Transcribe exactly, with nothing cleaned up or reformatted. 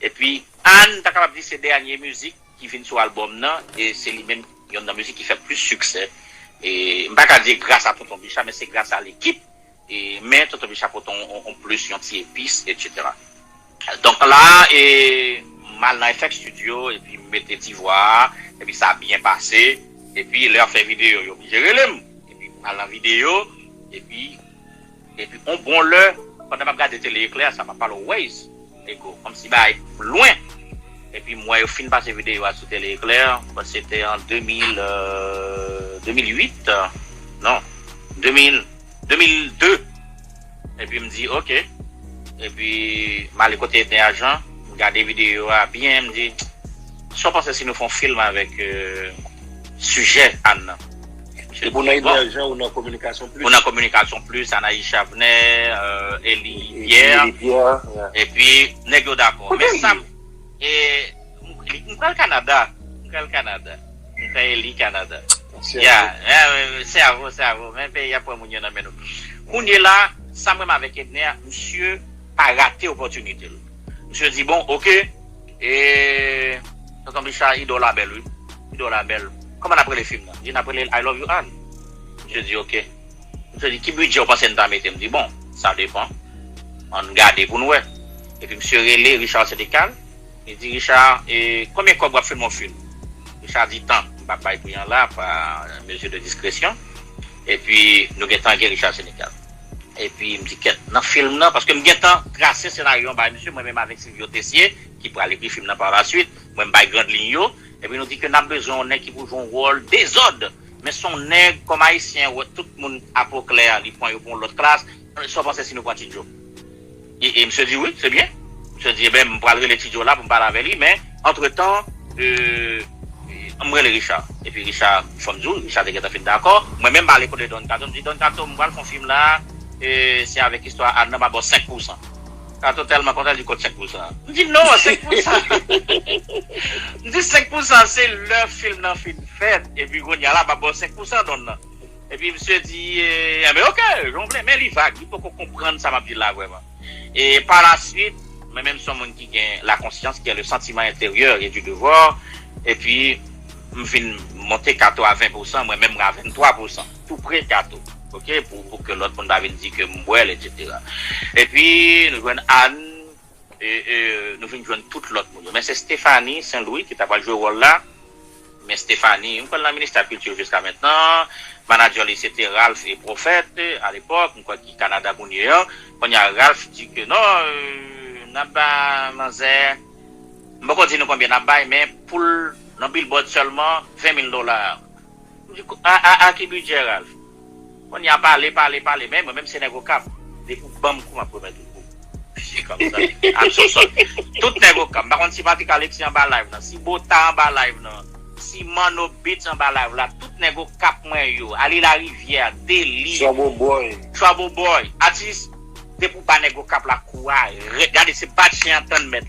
Epi, Ann, ta kapab di se dènye mizik ki vin sou albòm nan, e se li menm yonn nan mizik ki fè plis siksè. E m pa ka di gras a Tonton Bicha, men se gras a lekip. E, men Tonton Bicha pote yon, yon, yon plis, yon ti epis, etsetera. Donk la, e, m al nan F X Studio, epi m mete ti vwa a, epi sa byen pase. Epi lè y ap fè videyo, yo oblije rele m. Epi m al nan videyo, epi, epi on bon lè, pandan m ap gade Tele Eklè, sa m ap pale w Waze, ego, kòmsi bagay lwen. Epi m wè yo fin pase videyo a sou Tele Eklè, se te an de mil, euh, de mil uit, euh, non, de mil, de mil de. Epi m di, oke. Epi m ale kote Edner Jean, m gade videyo a byen, m di, sa w panse si nou fè yon fim avèk, euh, sijè Ann nan? Misye di, bon. Edner Jean, ou nan Kominikasyon Plis. Ou nan Kominikasyon Plis, Anaïs Chavnay, euh, Eli Pierre. Eli Pierre, yeah. Epi, nèg yo dakò. Men sa m, e, m, m pral Kanada. M pral Kanada. M pral Eli Kanada. Ya, ya, se a vou, se a vou. Men peyi a pran moun yo nan men nou. Kounye la, sa m renmen avèk Edner, misye pa rate opòtinite l. Misye di, bon, oke, e, Tonton Bicha, idòl la bèl, wi. Idòl la bèl. Kòman n ap rele fim nan? Li di, n ap rele l I Love You Ann. Misye di, oke. Misye di, ki bidjè w panse n ta mete? M di, bon, sa depann. Ann gade pou n wè. Epi misye rele Richard Sénécal. Li di, Richard, e, konbyen kòb w ap fè yon fim? Richard di, tan. M p ap bay pri an la, pa mezi de diskresyon. Epi, nou gentan gen Richard Sénécal. Epi, m di, kèt, nan fim nan, paske m gentan trase senaryo an bay misye, mwen menm avèk Silvio Tessier, ki pral ekri fim nan pa la swit, mwen m bay grand liy yo. Epi, nou di ke n ap bezwen yon nèg ki pou jwe yon wòl dezòd. Men se yon nèg, kòm ayisyen, wè tout moun a po klè, li pran yo pou yon lòt klas. Sa w panse si nou pran Ti Djo? E, e misye di, wi, se byen. Misye di, eben, m pral rele Ti Djo la pou m pale avè li, men, antretan, e, m rele Richard. Epi Richard, fò m di w, Richard te gentan fin dakò. Mwen menm, m ale kote Don Kato, m di, Don Kato, m pral fè yon fim la, e, se avèk istwa Ann nan, m a ba w senk pousan. Kato tèlman kontan, li di, kot senk pousan? M di, non, senk pousan. M di, senk pousan, se lè fim nan fin fèt, epi kounye a la, m a ba w senk pousan, Don nan. Epi misye di, e, enben, oke, jan w vle, men li vag, li poko konprann sa m ap di l la vrèman. E pa la swit, mwen menm se yon moun ki gen la konsyans, ki gen le sentiment intérieur et du devoir, epi m vin monte Kato a ven pousan, mwen menm mwen a venntwa pousan, tou pre Kato, oke, pou, pou ke lòt moun pa vin di ke m bwè l, etsetera. Epi nou jwenn Ann, e, e, nou vin jwenn tout lòt moun yo. Men se Stéphanie Saint-Louis ki ta pral jwe wòl la. Men Stéphanie, m kwè l nan ministè kilti jiska mentnan. Manadjè li se te Ralph e Prophète, a lepòk, m kwè ki Kanada kounye a. Kounye a, Ralph di ke non, e, n ap ba manzè, m poko di nou konbyen n ap bay, men pou l nan billboard sèlman, ven mil dola. M di, a, a, a ki bidjè, Ralph? Kounye a pale, pale, pale, men mwen menm se nèg Okap. Depi w ban m kou, m ap remèt ou kou. Se kòmsa. I'm so sorry. Tout nèg Okap. M pa konn si Patrick Alexis anba live nan, si Bota anba live nan, si Manno Beats anba live la, tout nèg Okap mwen yo, Ale Larivyè, Deli, Trouble Boy. Trouble Boy, atis, depi w ba nèg Okap la kou a, rèd. Gade, se bat chen an tann mèt.